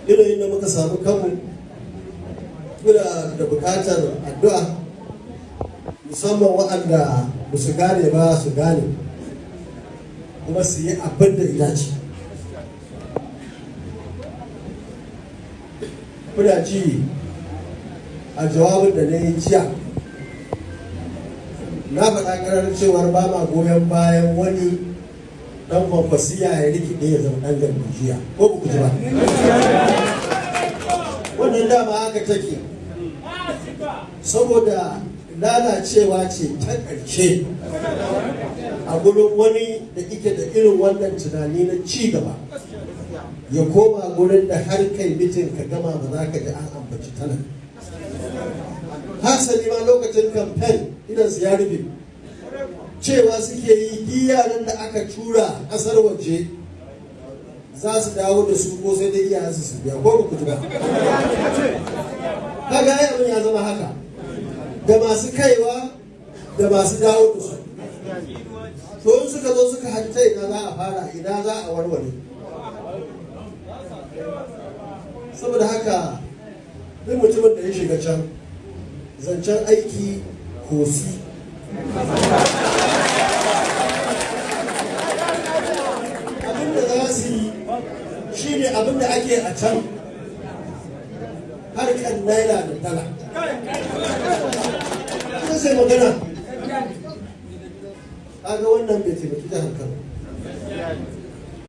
Yanayin da muka samu kanmu, muna da buƙatar addu'a, musamman waɗanda ba su gane ba su gane, kuma su yi abin da ya dace. Kuna ji a jawabin da na yi jiya, na faɗa ƙarar cewar ba ma goyon bayan wani ɗan Kwankwasiyya ya rikide ya zama ɗan Gandujiyya, ko ba ku ji ba? Wannan dama haka take, saboda lalacewa ce ta ƙarshe a gurin wani da ike da irin wannan tunani na ci gaba, ya koma gurin da har kai meeting ka gama ba za ka ji an ambaci talaka. Hasali ma lokacin kamfen idan su ya rufe, cewa suke yi duk yaran da aka tura ƙasar waje za su dawo da su, ko sai dai iyayensu su biya, ko ba ku ji ba? Kaga ai abin ya zama haka, da masu kaiwa da masu dawo da su. To in suka zo suka haɗu, ta ina za a fara, ina za a warware? Saboda haka duk mutumin da ya shiga can, zancen aiki kosi. Abin da za su yi shi ne abin da ake a can, harkar naira da dala. Ita sai magana. Kaga wannan bai taimaki jihar Kano.